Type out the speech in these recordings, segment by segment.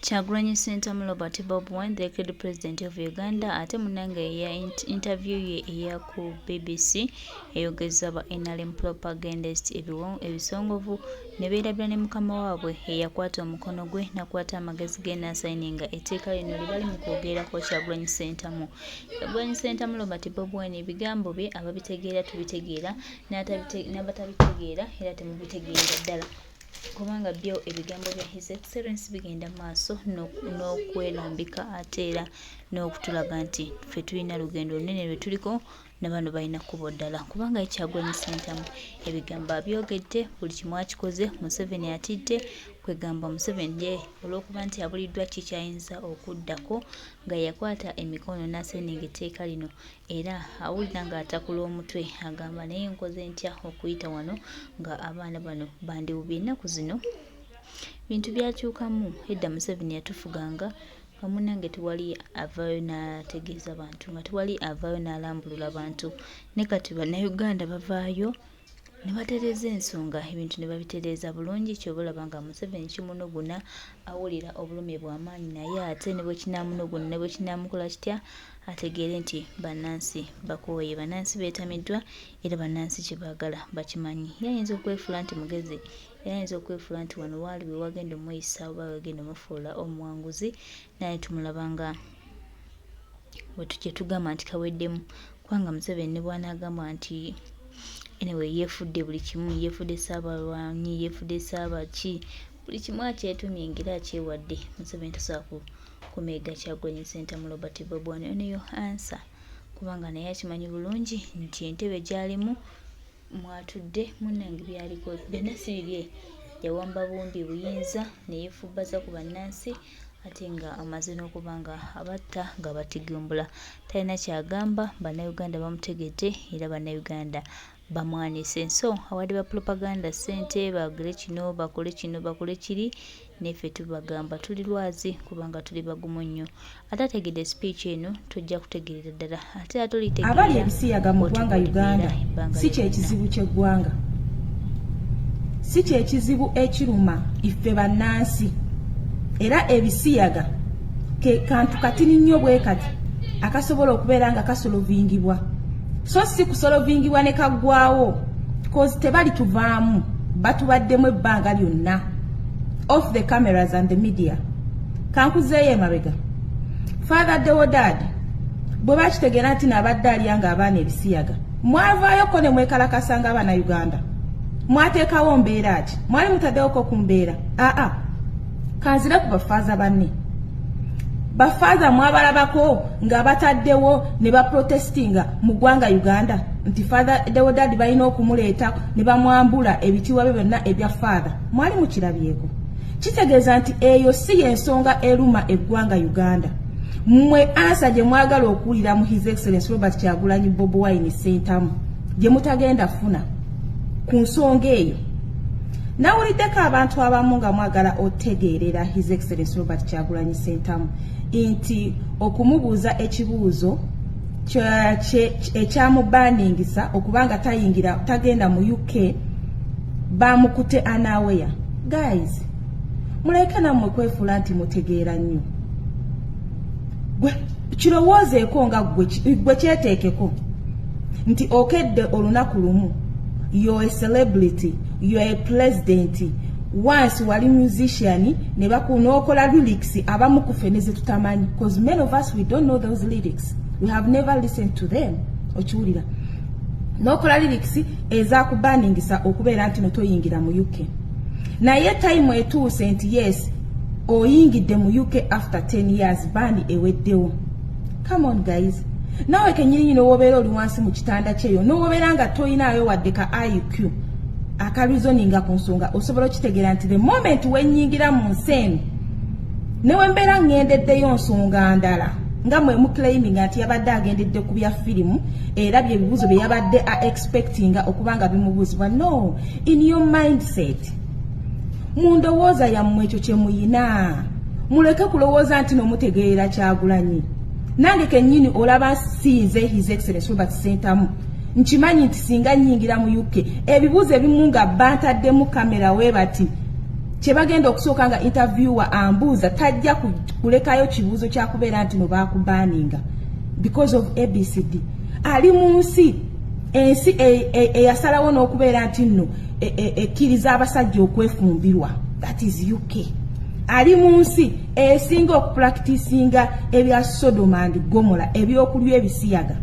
Kyagulanyi Ssentamu Robert Bobi Wine, the elected president of Uganda. Ate munnange eya interview ye eya ku BBC eyogeza ba NRM propagandist ebisongovu ne beerabira ne mukama waabwe eyakwata omukono gwe n'akwata amagezi ge n'asayininga etteeka lino lye bali mu kwogerako. Kyagulanyi Ssentamu, Kyagulanyi Ssentamu Robert Bobi Wine, ebigambo bye ababitegeera tubitegeera, n'abatabitegeera era temubitegeerera ddala, kubanga byo ebigambo bya His Excellence bigenda maaso n'okwerambika ate era n'okutulaga nti ffe tulina lugendo lunene lwe tuliko ne bano balina kkubo ddala, kubanga ye Kyagulanyi Ssentamu ebigambo abyogedde, buli kimu akikoze. Museveni atidde, kwegamba Museveni ye olw'okuba nti abuliddwa ki ky'ayinza okuddako nga yakwata emikono n'asayininga etteeka lino, era awulira ng'atakula omutwe, agamba, "Naye nkoze ntya okuyita wano nga abaana bano bandiwubye?" Ennaku zino bintu byakyukamu. Edda Museveni yatufuganga nga munnange tewali avaayo n'ategeeza bantu, nga tewali avaayo n'alambulula bantu, ne kati Bannayuganda bavaayo ne batereeza ensonga, ebintu ne babitereeza bulungi. Ky'oba olaba nga Museveni kimunuguna, awulira obulumi bw'amaanyi, naye ate ne bwe kinaamunuguna ne bwe kinaamukola kitya, ategeere nti bannansi bakooye, bannansi beetamiddwa, era bannansi kye baagala bakimanyi. Ye ayinza okwefuula nti mugezi, era ayinza okwefuula nti wano waali we wagenda omuyisa oba wagenda omufuula omuwanguzi, naye tumulaba nga kye tugamba nti kaweddemu, kubanga Museveni ne bw'anaagamba nti anyway yeefudde buli kimu, yeefudde ssaabalwanyi, yeefudde ssaabaki, buli kimu akyetumye ng'era akyewadde, Museveni tasobola kumegga Kyagulanyi Ssentamu Robert Bobi Wine. Eno yo answer, kubanga naye akimanyi bulungi nti entebe gy'alimu mwatudde munnange byaliko byonna si bibye, yawamba bumbi buyinza ne yeefubbaza ku bannansi, ate nga amaze n'okuba nga abatta nga batigumbula. Talina kyagamba, Bannayuganda bamutegedde era Bannayuganda bamwanise. So awadde ba propaganda ssente bagire kino, bakole kino, bakole kiri, neffe tubagamba tuli lwazi kubanga tuli bagumu nnyo. Ate ategedde speech eno tojja kutegeerera ddala, ate ate olitegeera. Abali ebisiyaga mu ggwanga Uganda si kyekizibu ky'eggwanga, si kyekizibu ekiruma iffe bannansi. Era ebisiyaga ke kantu katini nnyo bwe kati akasobola okubeera nga kasolvingibwa, so si kusolvingibwa ne kaggwawo, 'cause tebali tuvaamu, batubaddemu ebbanga lyonna off the cameras and the media. Kankuzeeyo emabega, Father Deodad bwe bakitegeera nti naabadde alyanga abaana ebisiyaga, mwavaayoko ne mwekalakasanga abaana Uganda, mwateekawo mbeera ki? Mwali mutaddewoko ku mbeera? Aa, kanzire ku bafaaza banne. Bafaaza mwabalabako nga bataddewo ne baprotestinga mu ggwanga Uganda nti Father Deodad balina okumuleeta ne bamwambula ebitiibwa bye byonna ebya father? Mwali mukirabyeko? Kitegeeza nti eyo si y'ensonga eruma eggwanga Uganda. Mmwe answer gye mwagala okuwulira mu His Excellence Robert Kyagulanyi Bobi Wine Ssentamu gye mutagenda funa ku nsonga eyo. Nawuliddeko abantu abamu nga mwagala otegeerera His Excellence Robert Kyagulanyi Ssentamu nti okumubuuza ekibuuzo ekyamubaningisa okubanga tayingira, tagenda mu UK, bamukute anaweya. Guys, muleke nammwe kwefuula nti mutegeera nnyo. Gwe kirowoozeeko nga gwe kyeteekeko nti okedde olunaku lumu, you're a celebrity, you're a president, once wali musician ne n'okola lyrics abamu ku ffe ne ze tutamanyi, 'cause many of us, we don't know those lyrics, we have never listened to them. Okiwulira n'okola lyrics ezakubaningisa okubeera nti no toyingira mu UK, naye time etuuse nti yes, oyingidde mu UK after 10 years, ban eweddewo. Come on guys, naawe kenyini nowobeera oli wansi mu kitanda kyeyo, nowobeera nga toyinaayo wadde ka IQ akareasoninga ku nsonga, osobola okitegeera nti the moment wenyingira mu nsi eno, newe mbeera ŋŋendeddeyo nsonga ndala nga mwe muclaiminga nti yabadde agendedde ku bya firimu, era bye bibuuzo bye yabadde a expectinga okuba nga bimubuuzibwa. No, in your mindset, mu ndowooza yammwe, ekyo kye muyina. Muleke kulowooza nti nomutegeera Kyagulanyi. Nange kennyini olaba sinze His Excellence Robert Sentamu, nkimanyi nti singa nnyingira mu UK, ebibuuzo ebimu nga bantaddemu kamera we bati. Kyebagenda okusooka nga interviewer ambuuza, tajja kulekayo kibuuzo kyakubeera nti no bakubaninga because of ABCD. Ali mu nsi, ensi eyasalawo n'okubeera nti nno ekkiriza abasajja okwefumbirwa, that is UK. Ali mu nsi esinga okupracticinga ebya Sodom and Gomora, ebyokulya ebisiyaga.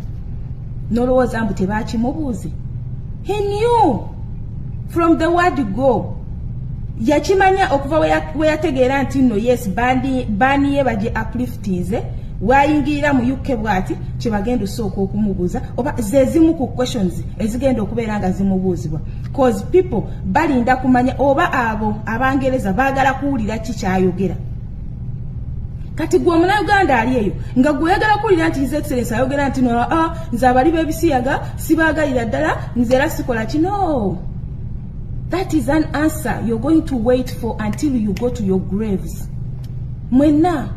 Nolowooza mbu tebakimubuuze? He knew from the word go. Yakimanya okuva we yategeera nti nno yes, ban ye baje upliftinze, wayingirira mu UK bwati, kyebagenda osooka okumubuuza oba zezimu ku questions ezigenda okubeera nga zimubuuzibwa, cause people balinda kumanya oba abo Abangereza baagala kuwulira ki kyayogera. Kati gwe Omunauganda ali eyo nga gweyagala kuwulira nti His Excellence ayogera nti no, ah, nze abali b'ebisiyaga sibaagalira ddala, nze era sikola kino. That is an answer you're going to wait for until you go to your graves. Mwenna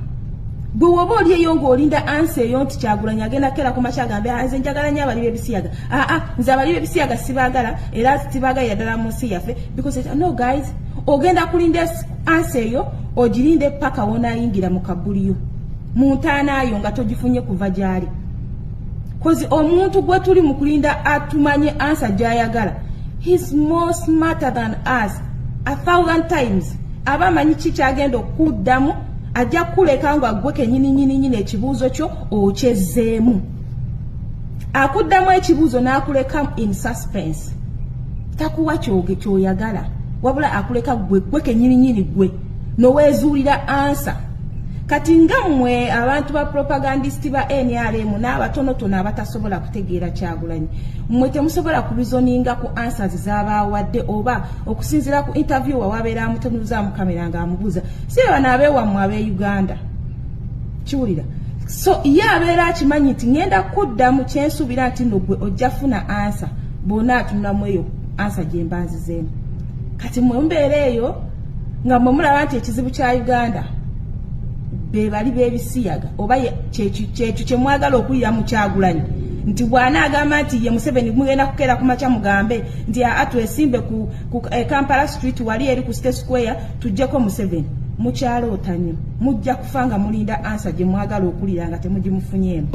gwe woba oli eyo ng'olinda answer eyo nti Kyagulanyi agenda kera ku makya agambe, ah, nze njagala nnyo abali b'ebisiyaga, aa nze abali b'ebisiyaga sibaagala era sibaagalira ddala mu nsi yaffe, because no guys, ogenda kulinda answer eyo, ogirinde paka wonaayingira mu kabuliyo mu ntaanaayo nga togifunye kuva gy'ali, cause omuntu gwe tuli mu kulinda atumanye answer gy'ayagala, he's more smarter than us 1,000 times. Aba amanyi ki kyagenda okuddamu. Ajja kukuleka nga gwe kenyini nyini nyini ekibuuzo kyo okyezzeemu. Akuddamu ekibuuzo n'akuleka in suspense, takuwa kyoge kyoyagala, wabula akuleka gwe gwe kenyini nyini gwe noweezuulira answer. Kati nga mmwe abantu ba propagandist ba NRM n'abatonotono abatasobola kutegeera Kyagulanyi, mmwe temusobola kureasoninga ku answers z'abaawadde oba okusinziira ku interview wawabeera amutunuza mu kamera ng'amubuuza. Si bano abeewammwe ab'e Uganda kiwulira. So ye abeera akimanyi nti ŋŋenda kuddamu kyensuubira nti nno gwe ojja funa answer bw'onaatunulamu eyo answer gye mba nzizeemu. Kati mmwe mubeera eyo nga mmwe mulaba nti ekizibu kya Uganda be bali b'ebisiyaga, oba kyekyo kye mwagala okulira mu Kyagulanyi nti bw'anaagamba nti ye Museveni, mugenda kukeera ku makya mugambe nti aa, twesimbe ku Kampala Street wali eri ku State Square tuggyeko Museveni. Mukyaloota nnyo. Mujja kufa nga mulinda answer gye mwagala okulira nga temugimufunyeemu,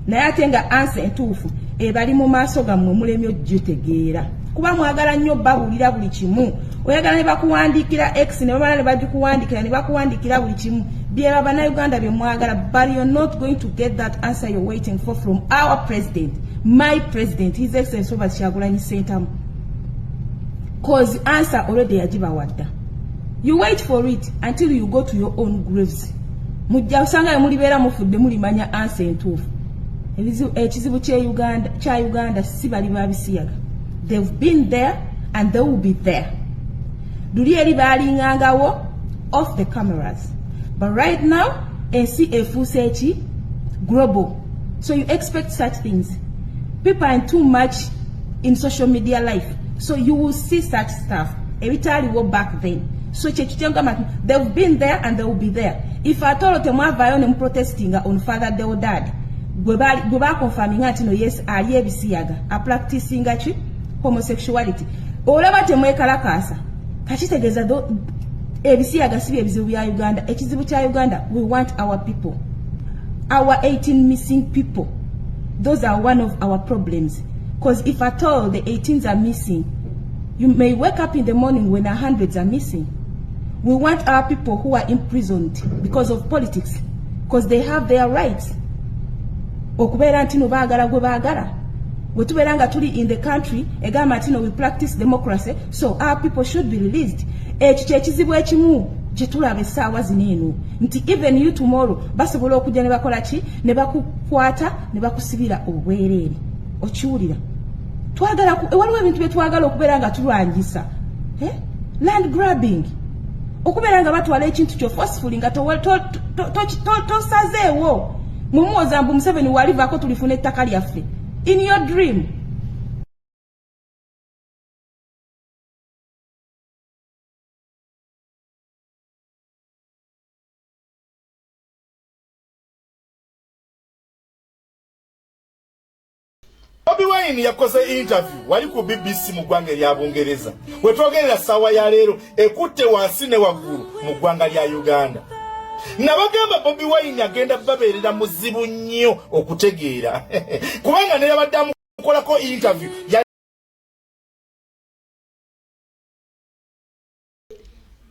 naye ate nga answer entuufu ebali mu maaso gammwe, mulemye ogitegeera kuba mwagala nnyo babuulira buli kimu. Oyagala ne bakuwandiikira x, ne bamala ne bagikuwandiikira, ne bakuwandiikira buli kimu byeba Bannayuganda bye mwagala, but you're not going to get that answer you're waiting for from our president, my president, His Excellence Robert Kyagulanyi Ssentamu, cause answer already yagibawadda. You wait for it until you go to your own graves. Mujja osanga mulibeera mufudde mulimanya answer entuufu. Ekizibu kya Uganda si bali babisiyaga. They've been there and they will be there. Luli eri baalingangawo off the cameras, but right now ensi efuuse eki global, so you expect such things. People are too much in social media life, so you will see such stuff ebitaaliwo back then. So kyekyo kyengamba nti they've been there and they will be there. If at all temwavaayo ne muprotestinga on Father Deodad gwe baconfirminga nti no yes, ali ebisiyaga, apracticinga ki homosexuality, olaba temwekalakaasa, kakitegeeza ebisiyaga si byebizibu bya Uganda. Ekizibu kya Uganda, we want our people, our 18 missing people. Those are one of our problems, because if at all the 18s are missing, you may wake up in the morning when our hundreds are missing. We want our people who are imprisoned because of politics, because they have their rights okubeera nti no baagala gwe baagala. Bwe tubeera nga tuli in the country egamba nti no, we practice democracy, so our people should be released. Ekyo kyekizibu ekimu kye tulaba essaawa zino eno, nti even you tomorrow basobola okujja ne bakola ki, ne bakukwata ne bakusibira obwereere. Okiwulira? Twagala waliwo ebintu bye twagala okubeera nga tulwanyisa, eh? Land grabbing, okubeera nga batwala ekintu kyo forcefully nga tosazeewo. Mwemuwoza mbu Museveni walivaako tulifuna ettaka lyaffe. In your dream. Bobi Wine yakoze interview wali ku BBC mu ggwanga erya Bungereza. Wetwogerera ssaawa ya leero ekutte wansi ne waggulu mu ggwanga lya Uganda. Nabagamba Bobi Wine agenda babeerera muzibu nnyo okutegeera kubanga ne yabadde amukolako interview.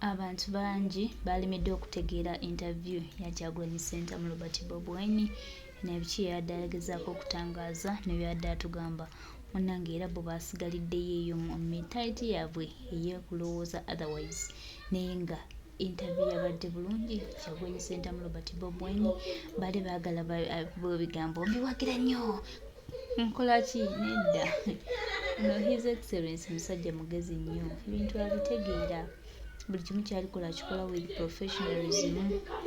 Abantu bangi balemeddwa okutegeera interview ya Kyagulanyi Ssentamu Robert Bobi Wine nebiki yabadde agezaako okutangaaza ne byabadde atugamba. Munnange era bo baasigaliddeyo eyo mu mentality yaabwe ey'okulowooza otherwise naye nga interview yabadde bulungi. Kyagulanyi Ssentamu Robert Bobi Wine baali baagala ebigambo mbiwagira nnyo nkola ki nedda. No, His Excellence musajja mugezi nnyo, ebintu abitegeera, buli kimu kyalikola akikola with professionalism,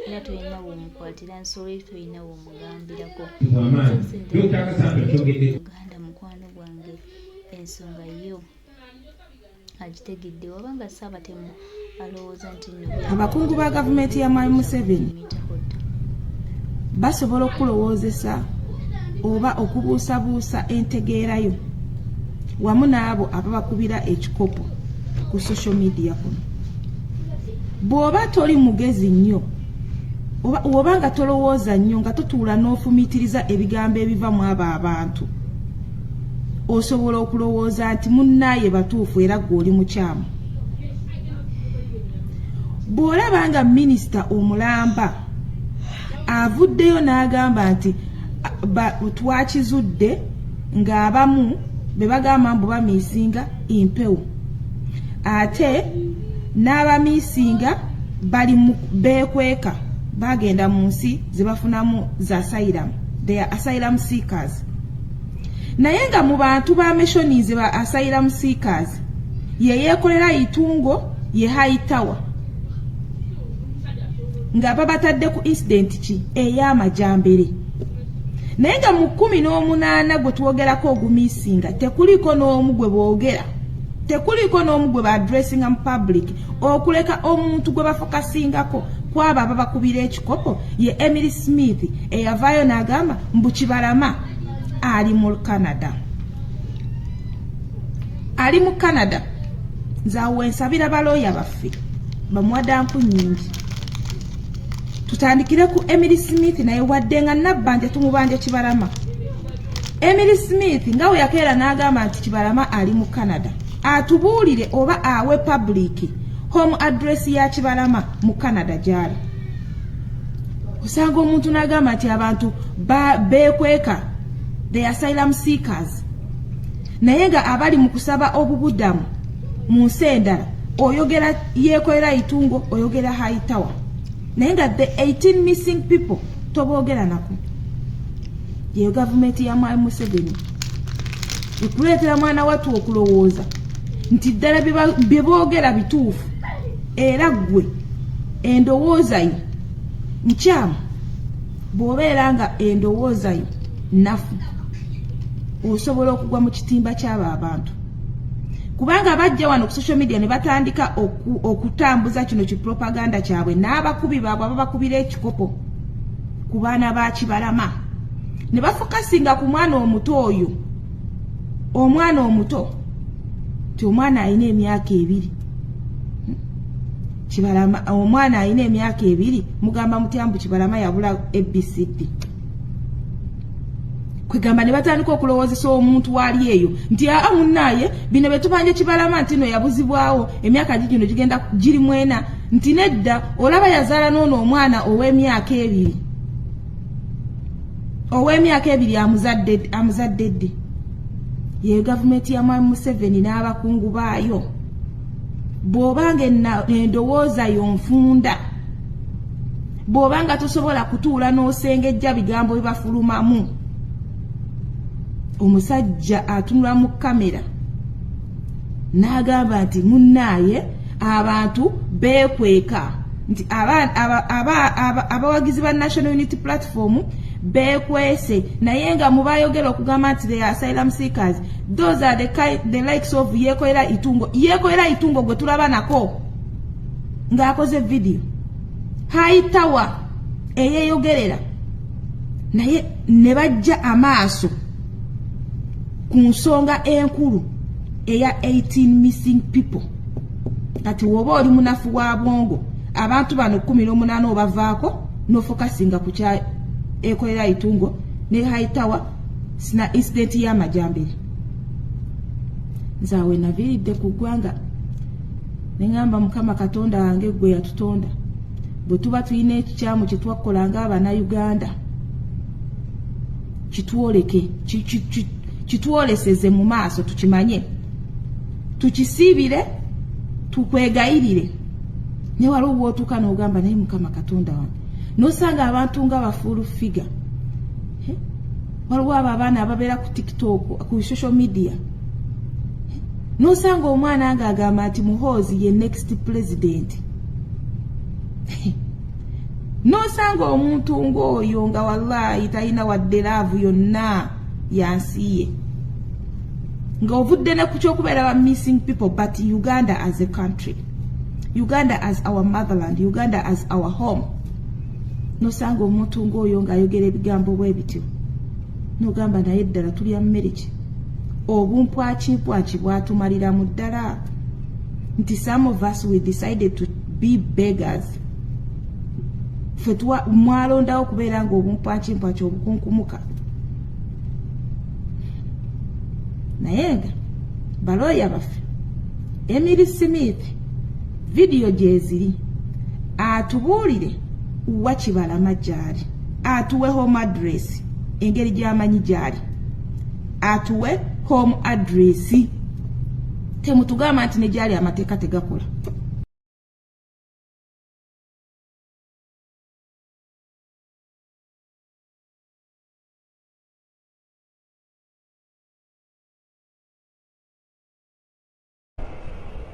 era tolina w'omukwatira nsobi, tolina w'omugambirako. Uganda mukwano gwange ensonga yo agitegedde wabanga Ssaabatemu alowooza nti nno Abakungu ba gavumenti ya Mwami Museveni basobola okukulowoozesa oba okubuusabuusa entegeerayo wamu n'abo ababakubira ekikopo ku social media kuno. Bw'oba toli mugezi nnyo oba oba nga tolowooza nnyo, nga totuula n'ofumiitiriza ebigambo ebiva mu abo abantu, osobola okulowooza nti munnaaye batuufu era gwe oli mukyamu. Bw'olaba nga minisita omulamba avuddeyo n'agamba nti twakizudde ng'abamu be bagamba mbu bamiisinga impewo, ate n'abamiisinga bali beekweka, bagenda mu nsi ze bafunamu za asylum, they are asylum seekers, naye nga mu bantu ba missionies ba asylum seekers ye yeekolera Itungo, ye Hightower, nga babatadde ku incident ki ey'amajambere, naye nga mu 18 gwe twogerako ogumiisinga tekuliiko n'omu gwe boogera, tekuliiko n'omu gwe baaddressinga mu public, okuleka omuntu gwe bafocusingako kwabo ababakubira ekikopo ye Emily Smith, eyavaayo n'agamba mbu Kibalama ali mu Canada, ali mu Canada. Nze awo wensabira balooya baffe bamuwadde nnyingi. Tutandikire ku Emily Smith, naye wadde nga nabbanja tumubanja Kibalama, Emily Smith nga we yakeera n'agamba nti Kibalama ali mu Canada, atubuulire oba awe public home address ya Kibalama mu Canada gy'ali. Osanga omuntu n'agamba nti abantu beekweka, the asylum seekers, naye nga abali mu kusaba obubudamu mu nsi endala oyogera yeekolera Itungo, oyogera Hightower, naye nga the 18 missing people toboogera nako. Yeyo gavumenti ya Mwami Museveni ekuleetera mwana wattu okulowooza nti ddala bye boogera bituufu, era ggwe endowooza yo nkyamu. Bw'obeera nga endowooza yo nnafu, osobola okugwa mu kitimba ky'abo abantu, kubanga bajja wano ku social media ne batandika okutambuza kino kipropaganda kyabwe n'abakubi baabwe ababakubira ekikopo ku baana ba Kibalama, ne bafocusinga ku mwana omuto oyo, omwana omuto, ti omwana alina emyaka 2. Kibalama omwana alina emyaka 2, mugamba mutya mbu Kibalama yabula ABCD? Kwegamba ne batandika okulowoozesa omuntu waali eyo nti aa, munnaaye, bino bye tubanja Kibalama nti no yabuzibwawo emyaka gigino gigenda giri 40, nti nedda, olaba yazaala n'ono omwana ow'emyaka 2, ow'emyaka 2 amuzadde ddi? Yeyo gavumenti ya Mwami Museveni n'abakungu baayo. Bw'obanga endowooza yo nfunda, bw'obanga tosobola kutuula n'osengejja bigambo bibafulumamu, omusajja atunula mu kamera n'agamba nti munnaaye abantu beekweka, nti abawagizi ba National Unity Platform beekwese, naye nga mubayogera okugamba nti they are asylum seekers, those are the likes of Yekolera Itungo. Yekolera Itungo gwe tulaba nako ng'akoze video, Hightower eyeeyogerera, naye ne bajja amaaso Ku nsonga enkulu eya 18 missing people. Kati woba oli munafu wa bwongo, abantu bano 18 obavaako nofokasinga ku kya ekolera Itungo ne Hightower sina incident y'amajambere. Nze awe naviiridde ku ggwanga ne ŋŋamba, Mukama Katonda wange, ggwe yatutonda, bwe tuba tulina ekikyamu kye twakola ng'Abannayuganda, kitwoleke, kitwoleseze mu maaso, tukimanye, tukisiibire, tukwegayirire. Naye waliwo bw'otuuka n'ogamba, naye Mukama Katonda wange, n'osanga abantu nga ba Full Figure. Waliwo abo abaana ababeera ku TikTok, ku social media, n'osanga omwana ng'agamba nti Muhoozi ye next president. N'osanga omuntu ng'oyo nga wallahi talina wadde love yonna yansi ye, ng'ovudde ne ku kyokubeera ba missing people, but Uganda as a country, Uganda as our motherland, Uganda as our home. Nosanga omuntu ng'oyo ng'ayogera ebigambo bwe bityo, n'ogamba, naye ddala tulya mmere ki? Obumpwakimpwaki bwatumalira mu ddala nti some of us, we decided to be beggars. Ffe mwalondawo okubeera nga obumpwakimpwaki obukunkumuka. Naye nga balooya baffe, Emily Smith, vidiyo gyeziri, atubuulire wa Kibalama gyali, atuwe home address, engeri gy'amanyi gyali, atuwe home address. Temutugamba nti ne gyali amateeka tegakola.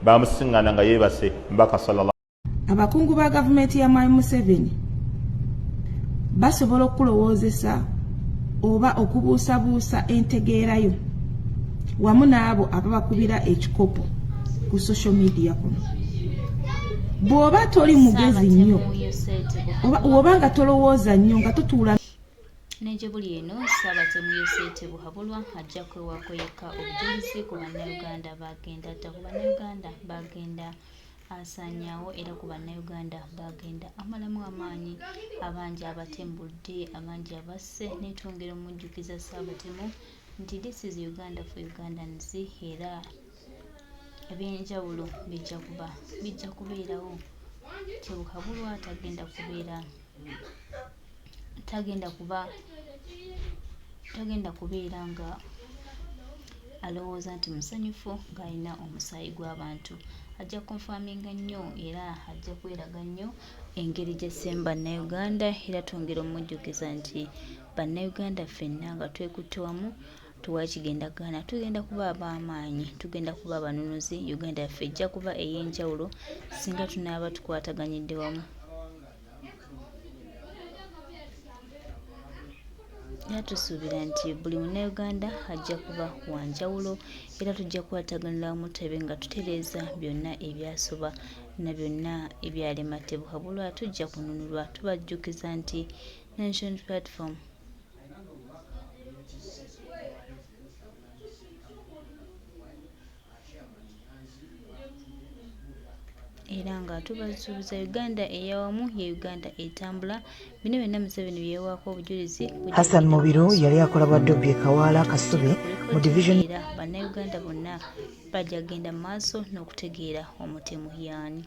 Bamusiŋŋana nga yeebase mbaka sallallahu Abakungu ba gavumenti ya Mwami Museveni basobola okukulowoozesa oba okubuusabuusa entegeerayo wamu n'abo ababakubira ekikopo ku social media kuno. Bw'oba toli mugezi nnyo oba oba nga tolowooza nnyo nga totuula Ne gye buli eno, Ssaabatemu Yoseri Tibuhaburwa ajja kwewaako yekka obujulizi ku Bannayuganda b'agenda atta, ku Bannayuganda b'agenda asaanyaawo era ku Bannayuganda b'agenda amalamu amaanyi, abangi abatembudde, abangi abasse. Naye twongera omujjukiza Ssaabatemu nti this is Uganda for Ugandans, era ebyenjawulo bijja kuba bijja kubeerawo. Tibuhaburwa tagenda kubeera tagenda kuba tagenda kubeera nga alowooza nti musanyufu ng'alina omusaayi gw'abantu. Ajja konfaminga nnyo era ajja kweraga nnyo engeri gy'asseemu Bannayuganda, era twongera omujjukiza nti Bannayuganda ffenna nga twekutte wamu tewali kigenda gaana, tugenda kuba ab'amaanyi, tugenda kuba abanunuzi. Uganda yaffe ejja kuba ey'enjawulo singa tunaaba tukwataganyidde wamu. Era tusuubira nti buli Munnayuganda ajja kuba wa njawulo, era tujja kukwataganira wamu tulabe nga tutereeza byonna ebyasoba na byonna ebyalema. Tebuhabulwa, tujja kununulwa. Tubajjukiza nti Nation Platform era nga tubasuubiza Uganda eyawamu, ye Uganda etambula. Bino byonna Museveni byewaako obujulizi. Hassan Mubiru yali akola bwa dobbi e Kawaala Kasubi mu division. Era Bannayuganda bonna bajja kugenda mu maaso n'okutegeera omutemu yaani.